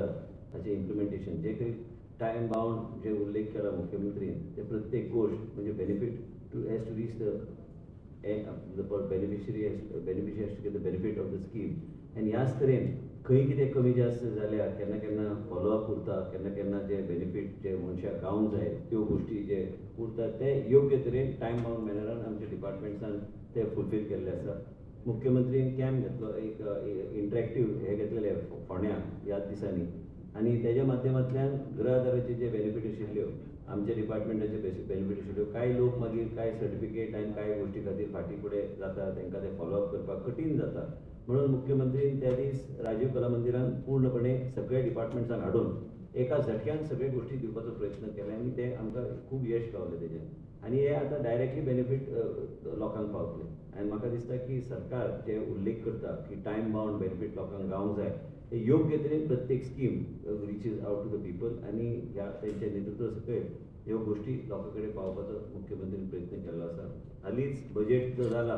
गृह आधार हाचें इम्प्लिमेंटेशन जे काही time bound जे उल्लेख केला मुख्यमंत्रीन ते प्रत्येक गोश्ट म्हणजे benefit to has to reach the beneficiary has to get the benefit of the scheme. आनी ह्याच तरेन खंय कितें कमी जास्त जाल्यार केन्ना केन्ना फॉलोअप उरता, केन्ना केन्ना जे बेनिफीट जे मनशाक गावंक जाय त्यो गोश्टी जे उरता ते योग्य तरेन टायम बाउंड मॅनरान आमच्या डिपार्टमेंट्सान ते फुलफील केल्ले आसा. मुख्यमंत्रीन कॅम्प घेतलो, एक इंटरेक्टीव हे घेतलेले फोंड्या ह्याच दिसांनी आनी तेज्या माध्यमांतल्यान गृह आधाराचे जे बेनिफीट आशिल्ल्यो आमच्या डिपार्टमेंटाचे बेनिफीट आशिल्ल्यो, कांय लोक मागीर कांय सर्टिफिकेट आनी कांय गोश्टी खातीर फाटीं फुडें जाता, तांकां ते फॉलोअप करपाक कठीण जाता. म्हणून मुख्यमंत्रीन त्या दीस राजीव कला मंदिरान पूर्णपणे सगळे डिपार्टमेंट्सांक हाडून एका झटक्यान सगळे गोश्टी दिवपाचो प्रयत्न केले आनी ते आमकां खूब यश गावलें तेजें. आनी हे आतां डायरेक्टली बेनिफीट लोकांक पावतले. आनी म्हाका दिसता की सरकार जे उल्लेख करता की टायम बाउंड बेनिफीट लोकांक गावंक जाय, हे योग्य तरेन प्रत्येक scheme reaches out to the people आनी ह्या तेंच्या नेतृत्व सकयल ह्यो गोश्टी लोकां कडेन पावोवपाचो मुख्यमंत्रीन प्रयत्न केल्लो आसा. हालींच बजेट जो जाला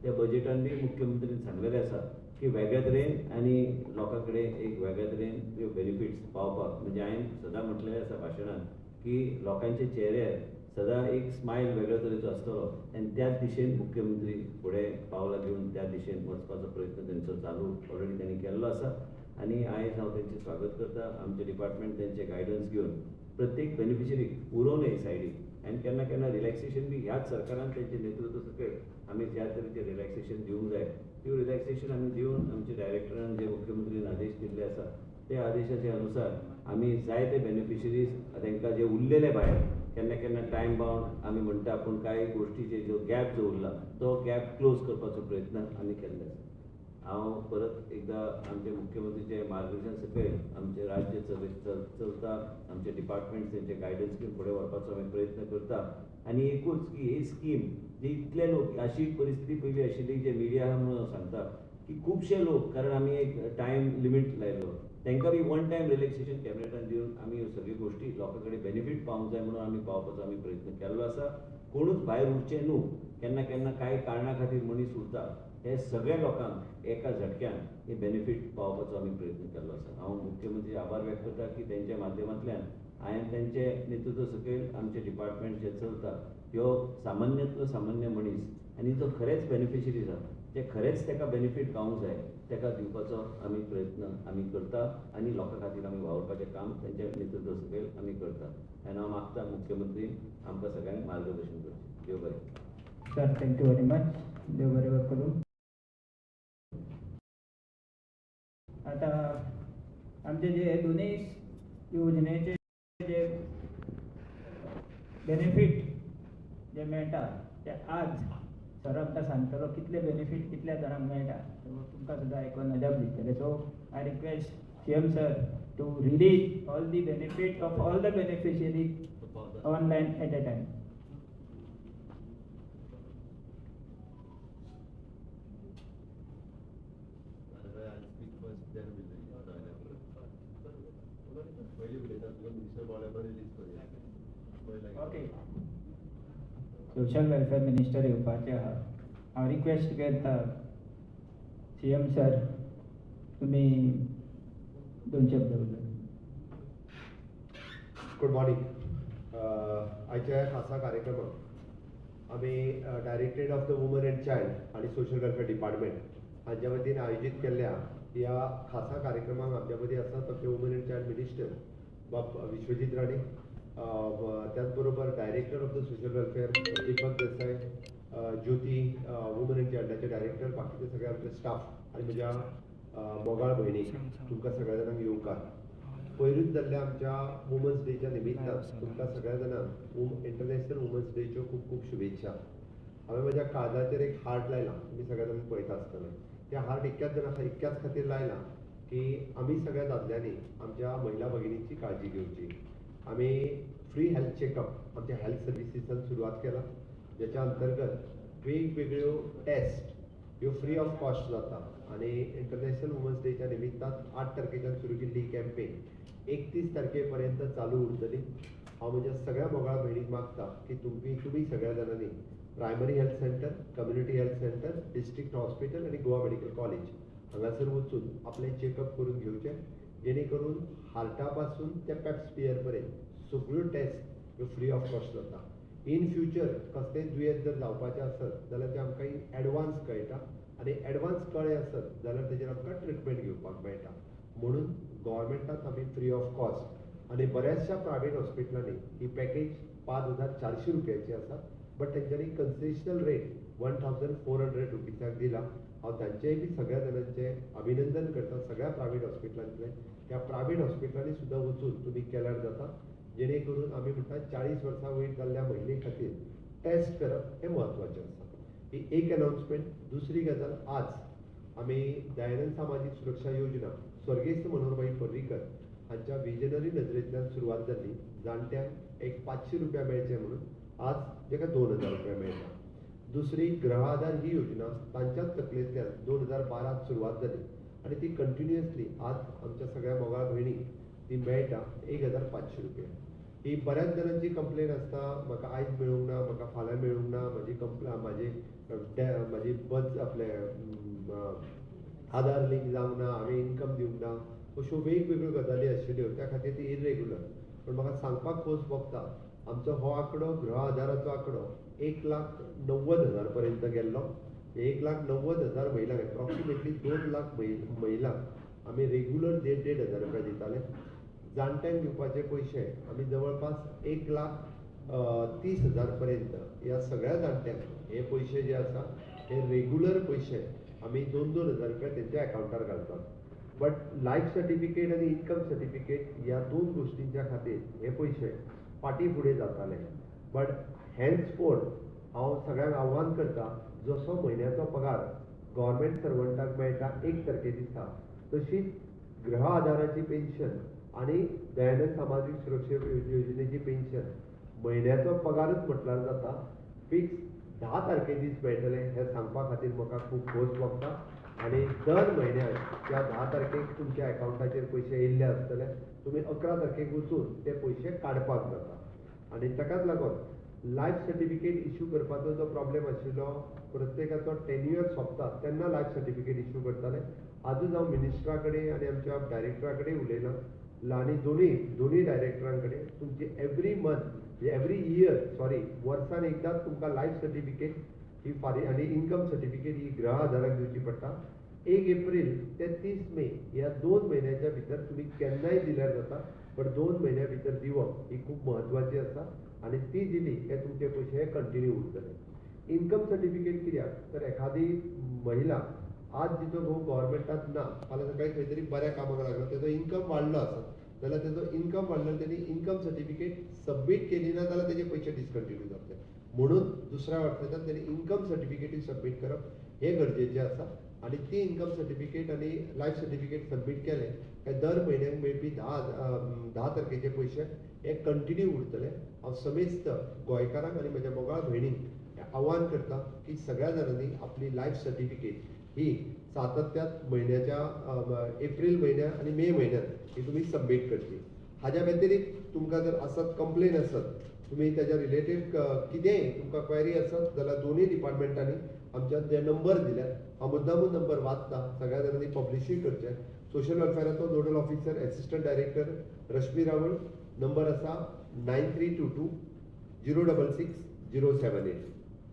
त्या बजेटान बी मुख्यमंत्रीन सांगलेलें आसा की वेगळ्या तरेन आनी लोकां कडेन एक वेगळ्या तरेन त्यो बेनिफिट्स पावपाक, म्हणजे हांवें सदां म्हटलेलें आसा भाशणान की लोकांचे चेहऱ्यार सदां एक स्मायल वेगळ्या तरेचो आसतलो आनी त्याच दिशेन मुख्यमंत्री फुडें पावलां घेवन त्या दिशेन वचपाचो प्रयत्न तेंचो चालू ऑलरेडी त्यांनी केल्लो आसा. आनी आयज हांव तेंचें स्वागत करता. आमचें डिपार्टमेंट तेंचें गायडन्स घेवन प्रत्येक बेनिफिशरीक उरोवं नये सायडीक आनी केन्ना केन्ना रिलॅक्सेशन बी ह्याच सरकारान तेंचें नेतृत्व सकयल आमी ज्या तरेचें रिलॅक्सेशन दिवंक जाय त्यो रिलॅक्सेशन आमी दिवन आमच्या डायरेक्टरान जे मुख्यमंत्रीन आदेश दिल्ले आसा त्या आदेशाचे अनुसार आमी जायते बेनिफिशरीज तांकां जे उरलेले भायर केन्ना केन्ना टायम बाउंड आमी म्हणटा, पूण कांय गोश्टीचे जो गॅप जो उरला तो गॅप क्लोज करपाचो प्रयत्न आमी केल्ले आसा. हांव परत एकदां आमचे मुख्यमंत्रीचे मार्गदर्शन सकयल आमचें राज्य चलता, आमचे डिपार्टमेंट्स तेंचे गायडन्स घेवन फुडें व्हरपाचो आमी प्रयत्न करता. आनी एकूच की ही स्कीम जी इतले लोक, अशी परिस्थिती पयलीं आशिल्ली जे मिडिया आहा म्हणून हांव सांगता की खुबशे लोक, कारण आमी एक टायम लिमीट लायलो तांकां बी वन टायम रिलॅक्सेशन कॅबिनेटान दिवन आमी ह्यो सगळ्यो गोश्टी लोकां कडेन बेनिफीट पावूंक जाय म्हणून आमी पावपाचो आमी प्रयत्न केल्लो आसा. कोणूच भायर उरचें न्हू, केन्ना केन्ना कांय कारणां खातीर मनीस उरता, हे सगळ्या लोकांक एका झटक्यान हे बेनिफीट पावपाचो आमी प्रयत्न केल्लो आसा. हांव मुख्यमंत्री आभार व्यक्त करता की तेंच्या माध्यमांतल्यान हांवें तेंचे नेतृत्व सकयल आमचें डिपार्टमेंट जें चलता ह्यो सामान्यांतलो सामान्य मनीस आनी जो खरेंच बेनिफिशरी आसा, जे खरेंच ताका बेनिफीट गावंक जाय ताका दिवपाचो आमी प्रयत्न आमी करता आनी लोकां खातीर आमी वावुरपाचें काम तेंच्या नेतृत्व सकयल आमी करता. आनी हांव मागता मुख्यमंत्री आमकां सगळ्यांक मार्गदर्शन करचें. देव बरें. Sir, thank you very much. देव बरें करूं. आतां आमचे जे दोनूय योजनेचे जे बेनिफीट जे मेळटा ते आज सर आमकां सांगतलो कितले बेनिफीट कितल्या जाणांक मेळटा, तुमकां सुद्दां आयकून अजाप दिसतलें. So I request CM sir to release all the benefit of all the beneficiary online at a time. Okay, social welfare minister येवपाचे आहा. हांव रिक्वेस्ट करता सीएम सर, तुमी दोन शब्द उलयात. Good morning. आयच्या खासा कार्यक्रमाक आमी directorate of the woman and child आनी सोशल वेलफेअर डिपार्टमेंट हांच्या वतीन आयोजीत केल्ल्या ह्या खासा कार्यक्रमाक आमच्या मदीं आसात आमचे वुमन एंड चायल्ड मिनिस्टर बाब विश्वजीत राणे, त्याच बरोबर director of the social welfare Deepak Desai, Jyoti woman and चायल्डाचे director, बाकीचे सगळे आमचे स्टाफ आनी म्हज्या मोगाळ भयणी, तुमकां सगळ्या जाणांक येवकार. पयरूच जाल्ल्या आमच्या वुमन्स डेच्या निमित्तान तुमकां सगळ्या जाणांक इंटरनॅशनल वुमन्स डेच्यो खूब खूब शुभेच्छा. हांवें म्हज्या काळजाचेर एक हार्ट लायला, तुमी सगळ्या जाणांक पळयता आसतले. तें हार्ट इतक्याच जाणां इतक्याच खातीर लायलां की आमी सगळ्या दादल्यांनी आमच्या महिला भगिनींची काळजी घेवची. आमी फ्री हेल्थ चॅकअप आमच्या हेल्थ सर्विसीसान सुरवात केला, ज्याच्या अंतर्गत वेगवेगळ्यो टेस्ट ह्यो फ्री ऑफ कॉस्ट जाता. आनी इंटरनॅशनल वुमन्स डेच्या निमित्तान 8 तारखेच्यान सुरू केल्ली ही कॅम्पेन 31 तारखे पर्यंत चालू उरतली. हांव म्हज्या सगळ्या मोगाळ भयणीक मागता की तुमी सगळ्या जाणांनी primary health centre, community health centre, district hospital आनी गोवा मेडिकल कॉलेज हांगासर वचून आपलें चॅकअप करून घेवचें. जेणे करून हार्टा पासून ते पेप्समियर पर्यंत सगळ्यो टेस्ट ह्यो फ्री ऑफ कॉस्ट जाता. इन फ्युचर कसलेंय दुयेंत जर जावपाचें आसत जाल्यार तें आमकां इन एडवान्स कळटा आनी एडवान्स कळ्ळें आसत जाल्यार तेजेर आमकां ट्रिटमेंट घेवपाक मेळटा. म्हणून गोवोरमेंटात आमी फ्री ऑफ कॉस्ट आनी बऱ्याचशा प्रायवेट हॉस्पिटलांनी ही पॅकेज 5400 रुपयाची आसा, बट तेंच्यांनी कन्सेशनल रेट 1400 रुपीजाक दिला. हांव तांचेय बी सगळ्या जाणांचें अभिनंदन करता, सगळ्या प्रायवेट हॉस्पिटलांतले. त्या प्रायवेट हॉस्पिटलांनी सुद्दां वचून तुमी केल्यार जाता, जेणे करून आमी म्हणटा 40 वर्सां वयर जाल्ल्या महिले खातीर टेस्ट करप हें म्हत्वाचें आसा. ही एक अनाउन्समेंट. दुसरी गजाल, आज आमी दयानंद सामाजीक सुरक्षा योजना स्वर्गेस्त मनोहरभाई पर्रीकर हांच्या विजनरी नजरेंतल्यान सुरवात जाल्ली. जाणट्यांक एक 500 रुपया मेळचे म्हणून आज जेका 2000 रुपया मेळटा. दुसरी गृह आधार ही योजना तांच्याच तकलेंतल्यान 2012 सुरवात जाली आनी ती कंटिन्युअसली आज आमच्या सगळ्या मोगाळ भयणीक ती मेळटा 1500 रुपया. ही बऱ्याच जाणांची कंप्लेन आसता, म्हाका आयज मेळूंक ना, म्हाका फाल्यां मेळूंक ना, म्हाजी म्हाजी बस आपले आधार लिंक जावंक ना, हांवें इनकम दिवंक ना, अश्यो वेगवेगळ्यो गजाली आशिल्ल्यो, त्या खातीर ती इरेग्युलर. पूण म्हाका सांगपाक खोस भोगता, आमचो हो आंकडो गृह आधाराचो आंकडो 1,90,000 पर्यंत गेल्लो. 1,90,000 महिलांक, एप्रॉक्सिमेटली 2 लाख महिलांक आमी रेग्युलर 1,500-1,500 रुपया दिताले. जाणट्यांक दिवपाचे पयशे आमी जवळपास 1,30,000 पर्यंत ह्या सगळ्या जाणट्यांक हे पयशे जे आसा हे रेग्युलर पयशे आमी 2-2 हजार रुपया तेंच्या एकावंटार घालतात. बट लायफ सर्टिफिकेट आनी इनकम सर्टिफिकेट ह्या दोन गोश्टींच्या खातीर हे पयशे फाटीं फुडें जाताले. बट हेन्सफोर्थ हांव सगळ्यांक आव्हान करता, जसो म्हयन्याचो पगार गव्हर्मेंट सर्वंटाक मेळटा 1 तारखे दिसा, तशीच गृह आधाराची पेन्शन आनी दयानंद सामाजीक सुरक्षा योजनेची पेन्शन म्हयन्याचो पगारूच म्हटल्यार जाता, फिक्स 10 तारखे दीस मेळटले हें सांगपा खातीर म्हाका खूब खोस भोगता. आनी दर म्हयन्याक त्या 10 तारखेक तुमच्या एकावंटाचेर पयशे येयल्ले आसतले, तुमी 11 तारखेक वचून ते पयशे काडपाक जाता. आनी ताकाच लागून लायफ सर्टिफिकेट इशू करपाचो जो प्रॉब्लेम आशिल्लो, प्रत्येकाचो टेन्युअर सोंपता तेन्ना लायफ सर्टिफिकेट इशू करताले. आजूच हांव मिनिस्टरा कडेन आनी आमच्या डायरेक्टरा कडेन उलयलां आनी दोनूय डायरेक्टरां कडेन, तुमची every month, every year, sorry, वर्सान एकदांच तुमकां लायफ सर्टिफिकेट ही फारीक आनी इनकम सर्टिफिकेट ही गृह आधाराक दिवची पडटा. 1 एप्रील ते 30 मे ह्या 2 म्हयन्याच्या भितर तुमी केन्नाय दिल्यार जाता, बट 2 म्हयन्या भितर दिवप ही खूब म्हत्वाची आसा आनी ती दिली काय तुमचे पयशे कंटिन्यू उरतले. इनकम सर्टिफिकेट कित्याक तर एखादी महिला आज जिचो घोव गव्हर्मेंटात ना, फाल्यां सकाळी खंय तरी बऱ्या कामाक लागलो, तेजो इनकम वाडलो आसत जाल्यार तेजो इनकम वाडलो तेणी इनकम सर्टिफिकेट सबमीट केली ना जाल्यार तेजे पयशे डिसकंटिन्यू जातले. म्हणून दुसऱ्या वर्साच्यान तेणी इनकम सर्टिफिकेटूय सबमीट करप हें गरजेचें आसा. आनी ती इनकम सर्टिफिकेट आनी लायफ सर्टिफिकेट सबमीट केलें काय दर म्हयन्याक मेळपी 10 तारखेचे पयशे हे कंटिन्यू उरतले. हांव समेस्त गोंयकारांक आनी म्हज्या मोगाळ भयणींक आव्हान करता की सगळ्या जाणांनी आपली लायफ सर्टिफिकेट ही सातत्यात म्हयन्याच्या एप्रील म्हयन्यात आनी मे म्हयन्यात ही तुमी सबमीट करची. हाज्या व्यतिरिक्त तुमकां जर आसत कंप्लेन आसत, तुमी तेज्या रिलेटेड कितेंय तुमकां क्वेरी आसत जाल्यार दोनूय डिपार्टमेंटांनी आमच्या जे नंबर दिल्यात, हांव मुद्दामून नंबर वाचता, सगळ्या जाणांनी पब्लिशूय करचें. सोशल वेलफेराचो nodal officer assistant director Rashmi Raval, number आसा 9322066078.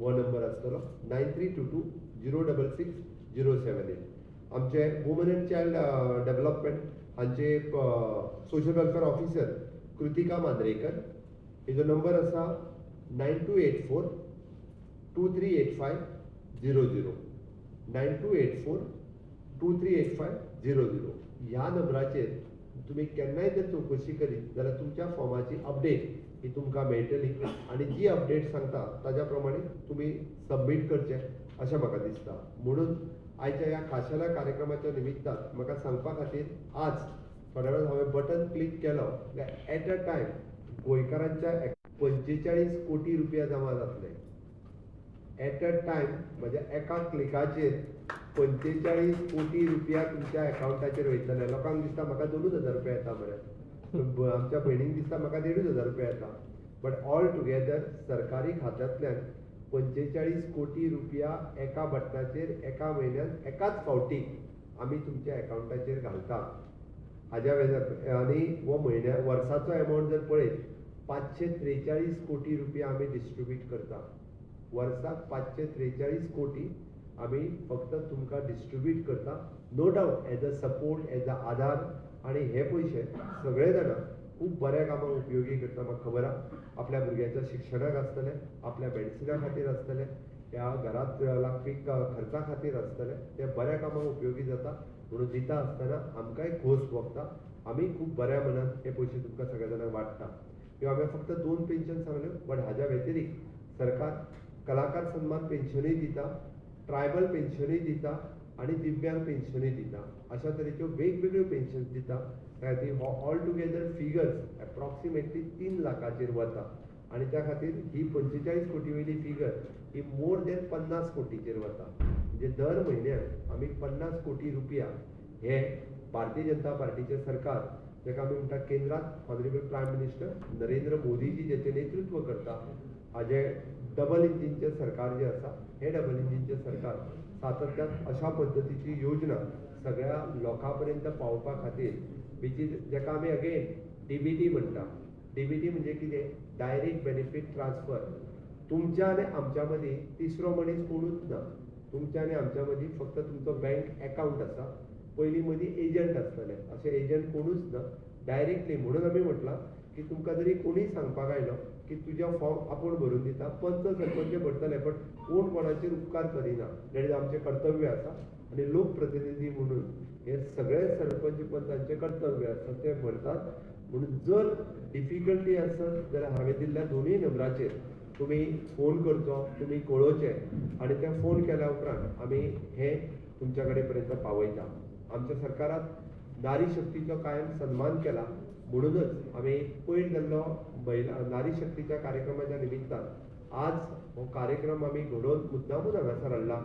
हो नंबर आसतलो 9322066078. आमचे वुमन एंड चायल्ड डेव्हलपमेंट हांचे social welfare officer Kritika Mandrekar, हेजो नंबर आसा 9284238500, 9284238500. ह्या नंबराचेर तुमी केन्नाय जर चवकशी करीत जाल्यार तुमच्या फॉर्माची अपडेट ही तुमकां मेळटली आनी जी अपडेट सांगता ताज्या प्रमाणे तुमी सबमीट करचें अशें म्हाका दिसता. म्हणून आयच्या ह्या खाशेल्या कार्यक्रमाच्या निमित्तान म्हाका सांगपा खातीर, आज थोड्या वेळान हांवें बटन क्लिक केलो जाल्यार एट अ टायम गोंयकारांच्या 45 कोटी रुपया जमा जातले. एट अ टायम म्हज्या एका क्लिकाचेर 45 कोटी रुपया तुमच्या एकावंटाचेर वयतले. लोकांक दिसता म्हाका 2च हजार रुपया येता मरे, आमच्या भयणींक दिसता म्हाका 1.5च हजार रुपया येता, बट ऑल टुगेदर सरकारी खात्यांतल्यान 45 कोटी रुपया एका बटनाचेर एका म्हयन्यान एकाच फावटी आमी तुमच्या एकावंटाचेर घालता. हाज्या वेल्यान आनी हो म्हयन्या वर्साचो एमावंट जर पळयत 543 कोटी रुपया आमी डिस्ट्रिब्यूट करता. वर्साक 543 कोटी आमी फक्त तुमकां डिस्ट्रिब्यूट करता. No doubt as a support, as a आधार. आनी हे पयशे सगळे जाणां खूब बऱ्या कामाक उपयोगी करता. म्हाका खबर आहा आपल्या भुरग्याच्या शिक्षणाक आसतलें, आपल्या मेडिसिना खातीर आसतलें, ह्या घरांत लागपी खर्चा खातीर आसतलें, ते बऱ्या कामाक उपयोगी जाता. म्हणून दिता आसतना आमकांय खोस भोगता. आमी खूब बऱ्या मनान हे पयशे तुमकां सगळ्या जाणांक वांट्टा. ह्यो हांवें फक्त 2 पेन्शन सांगल्यो, बट हाज्या व्यतिरिक्त सरकार कलाकार सन्मान पेन्शनूय दिता, ट्रायबल पेन्शनूय दिता आनी दिव्यांग पेन्शनूय दिता. अशा तरेच्यो वेगवेगळ्यो पेन्शन्स दिता. त्या खातीर हो ऑल टुगेदर फिगर्स एप्रॉक्सिमेटली 3 लाखाचेर वता आनी त्या खातीर ही 45 कोटी वयली फिगर ही मोर दॅन 50 कोटीचेर वता. म्हणजे दर म्हयन्याक आमी 50 कोटी रुपया हे भारतीय जनता पार्टीचें सरकार, जाका आमी म्हणटा केंद्रांत honourable prime minister Narendra Modiji जेचें नेतृत्व करता, हाजें डबल इंजिनचें सरकार जें आसा, हें डबल इंजिनचें सरकार सातत्यान अशा पद्दतीची योजना सगळ्या लोकां पर्यंत पावोवपा खातीर, which is जाका आमी अगेन डीबीटी म्हणटा. डीबीटी म्हणजे कितें? Direct benefit transfer. तुमच्या आनी आमच्या मदीं तिसरो मनीस कोणूच ना. तुमच्या आनी आमच्या मदीं फक्त तुमचो बँक एकावंट आसा. पयलीं मदीं एजंट आसतले, अशें एजंट कोणूच ना डायरेक्टली. म्हणून आमी म्हटलां की तुमकां जरी कोणूय सांगपाक आयलो की तुज्या फॉर्म आपूण भरून दिता, पंच सरपंच भरतले, बट कोण कोणाचेर उपकार करिना. That is आमचें कर्तव्य आसा आनी लोकप्रतिनिधी म्हणून हे सगळे सरपंच पंचांचें कर्तव्य आसा, ते भरतात. म्हणून जर डिफिकल्टी आसत जाल्यार हांवें दिल्ल्या दोनूय नंबराचेर तुमी फोन करचो, तुमी कळोवचें आनी ते फोन केल्या उपरांत आमी हें तुमच्या कडेन पर्यंत पावयता. आमच्या सरकारात नारी शक्तीचो कायम सन्मान केला, म्हणूनच आमी पयर जाल्लो महिला नारी शक्तीच्या कार्यक्रमाच्या निमित्तान आज हो कार्यक्रम आमी घडोवन मुद्दामून हांगासर हाडला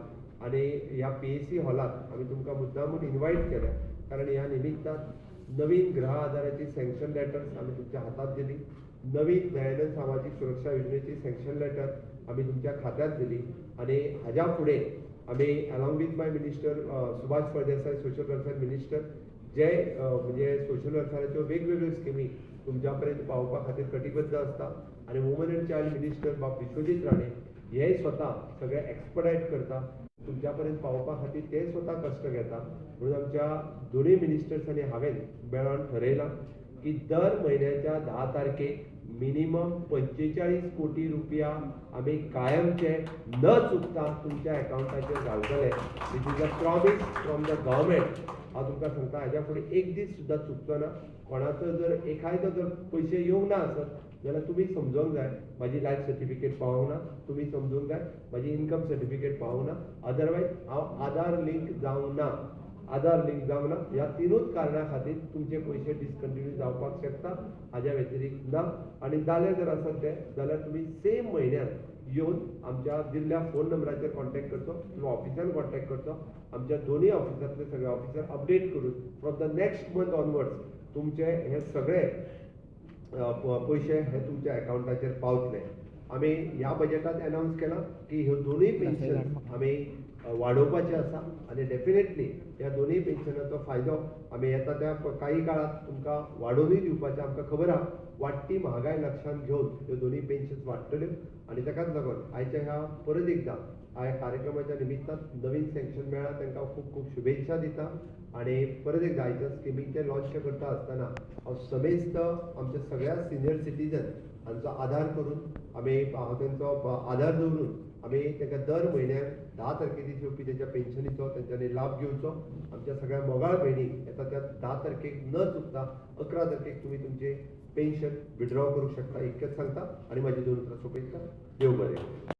आनी ह्या PAC हॉलांत आमी तुमकां मुद्दामून इनवायट केल्या, कारण ह्या निमित्तान नवीन गृह आधाराची सँक्शन लेटर्स आमी तुमच्या हातात दिली, नवीन दयानंद सामाजीक सुरक्षा योजनेची सँक्शन लेटर आमी तुमच्या खात्यात दिली आनी हाज्या फुडें आमी along with my minister Subhash Phaldesai, social welfare minister, जे म्हणजे सोशल वेलफेराच्यो वेगवेगळ्यो स्किमी तुमच्या पर्यंत पावोवपा खातीर कटिबद्ध आसता आनी वुमन एंड चायल्ड मिनिस्टर बाब विश्वजीत राणे हे स्वता सगळे एक्सपर्टायट करता, तुमच्या पर्यंत पावोवपा खातीर ते स्वता कश्ट घेता. म्हणून आमच्या दोनूय मिनिस्टर्सांनी हांवें मेळोन ठरयलां की दर म्हयन्याच्या 10 तारखेक मिनिमम 45 कोटी रुपया आमी कायमचे न चुकता तुमच्या एकावंटाचेर घालतले. This is a promise from the government. हांव तुमकां सांगता हाज्या फुडें एक दीस सुद्दां चुकचो ना. कोणाचो जर एखादो जर पयशे येवंक ना आसत जाल्यार तुमी समजोंक जाय म्हाजी लायफ सर्टिफिकेट पावोंक ना, तुमी समजूंक जाय म्हाजी इनकम सर्टिफिकेट पावोंक ना, अदरवायज हांव आधार लिंक जावंक ना, आधार लिंक जावंक ना. ह्या तिनूच कारणां खातीर तुमचे पयशे डिसकंटिन्यू जावपाक शकता, हाज्या व्यतिरिक्त ना. आनी जालें जर आसत तें जाल्यार तुमी सेम म्हयन्यान येवन आमच्या दिल्ल्या फोन नंबराचेर कॉन्टॅक्ट करचो किंवा ऑफिसान कॉन्टॅक्ट करचो. आमच्या दोनूय ऑफिसांतले सगळे ऑफिसर अपडेट करून from the next month onwards तुमचे हे सगळे पयशे हे तुमच्या एकावंटाचेर पावतले. आमी ह्या बजेटांत एनावन्स केलां की ह्यो दोनूय पेन्शन आमी वाडोवपाचें आसा आनी डेफिनेटली ह्या दोनूय पेन्शनाचो फायदो आमी येता त्या काही काळांत तुमकां वाडोवनूय दिवपाचें. आमकां खबर आहा वाडटी म्हारगाय लक्षांत घेवन ह्यो दोनूय पेन्शन्स वाडटल्यो आनी ताकाच लागून आयच्या ह्या परत एकदां ह्या कार्यक्रमाच्या निमित्तान नवीन सँक्शन मेळ्ळा तांकां खूब खूब शुभेच्छा दिता आनी परत एकदां आयच्या स्किमीचें लॉन्च करता आसतना हांव समेस्त आमच्या सगळ्या सिनियर सिटीजन हांचो आदार करून आमी हांव तांचो आदार दवरून आमी तांकां दर म्हयन्याक 10 तारखे दीस येवपी तेंच्या पेन्शनीचो तेंच्यांनी लाभ घेवचो. आमच्या सगळ्या मोगाळ भयणीक येता त्या 10 तारखेक न चुकता 11 तारखेक तुमी तुमचें पेन्शन विड्रॉ करूंक शकता इतकेंच सांगता आनी म्हाजी दोन उतरां सोंपयता. देव बरें.